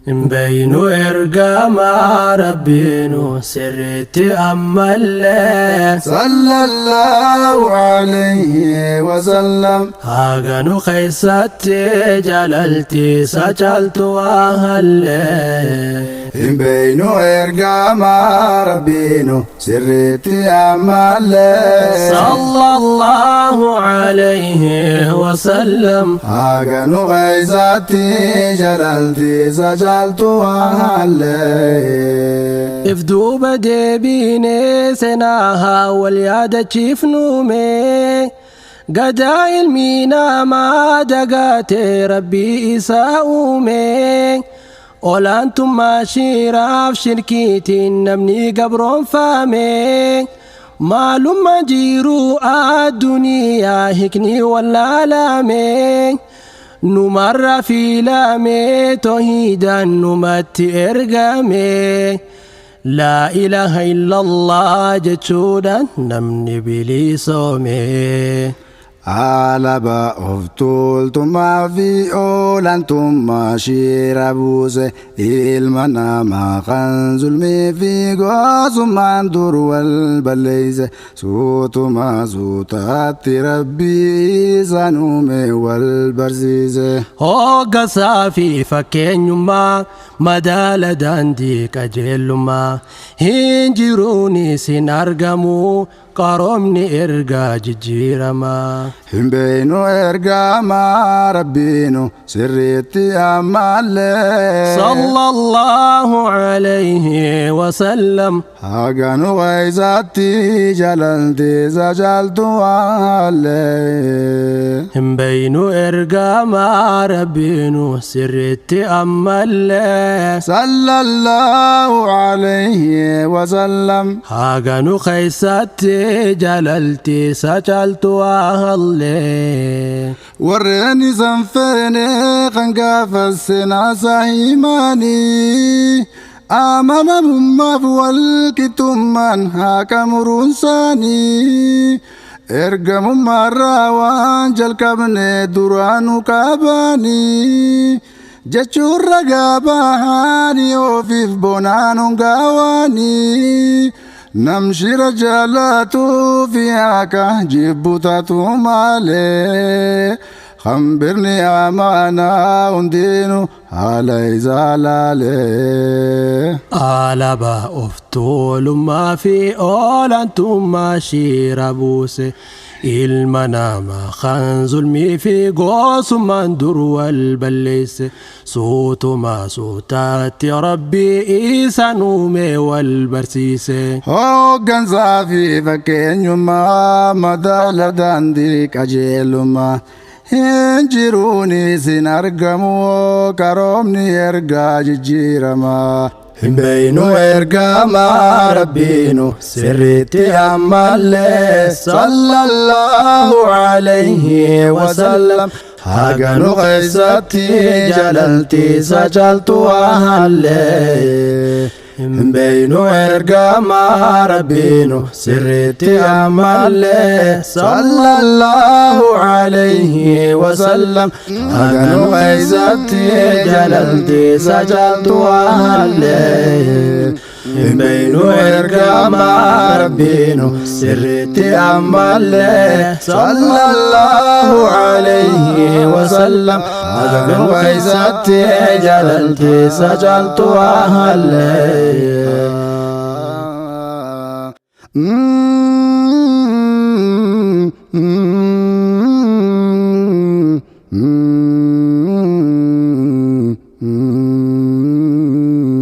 Hin beeynu ergamaa Rabbiinu sirriitti ammallee. Sallallahu alayhi wasallam. Haganu keessatti jaalalti isa caaltu waa hallee. Hin beeynu ergamaa Rabbiinu sirriitti ammallee. Sallallahu alayhi wasallam. Haganu keessatti jaalalti isa caaltu waa hallee. If duuba deebinee seenaa wal yaadachiifnume. Gadaa ilmi namaa dagaatee Rabbii isaa uume. Olaantummaa shiraaf shirkiitiin namni gabroonfame. Maalummaa jiruu addunyaa hiikni wallaalame. Numarra filame toohidaan numatti ergame. Laa ilaaha illallah jechuudhaan namni bilisoome. Alaba of tuultummaa fi olaantummaa shira buuse ilma namaa kan zulmii fi gosummaan dur wal balleeyse suutuma suutaatti Rabbii isaan uume wal barsiise. Hoggansaa fi fakkeenyummaa madaala daandii qajeelummaa hin jiruun isin argamu qaroomni ergaa jijjiiramaa. Hin beeynu ergamaa Rabbiinu sirriitti ammallee. Sallallahu alayhi wasallam. Haganu keessatti jaalalti isa caaltu haallee. Hin beeynu ergamaa Rabbiinu sirriitti ammallee. Sallallahu alayhi wasallam. Haganu keessatti jaalalti isa caaltu haallee. Warreen isan feene kan gaafa seenaa isaa himanii amanamummaaf wal qixxummaan haqa muruun isaanii ergamummaarraa waan jalqabne duraanuu qabanii jechuun ragaa bahanii ofiif bonaan hungaawanii namshira jaalaatuu fi haqa jibbu taatu malee hambirni amaanaa hundinuu haala isaa laalee. Alaabaa of tuulummaa fi olaantummaa shira buuse ilma namaa kan zulmii fi gosummaan dur wal balleesse suutuma suutaatti Rabbii isaan uume wal barsiise. Hooggansaa fi fakkeenyummaa madaala daandii qajeelummaa hin jiruun isin argamu qaroomni ergaa jijjiiramaa. Hin beeynu ergamaa Rabbiinu sirriitti ammallee. Sallallahu alayhi wasallam. Haganu keessatti jaalalti isa caaltu haallee. Hin beeynu ergamaa Rabbiinu sirriitti ammallee. Sallallahu alayhi wasallam. Haganu keessatti jaalalti isa caaltu haallee. Hin beeynu ergamaa Rabbiinu sirriitti ammallee. Sallallahu alayhi wasallam. Haganu keessatti jaalalti isa caaltu haallee.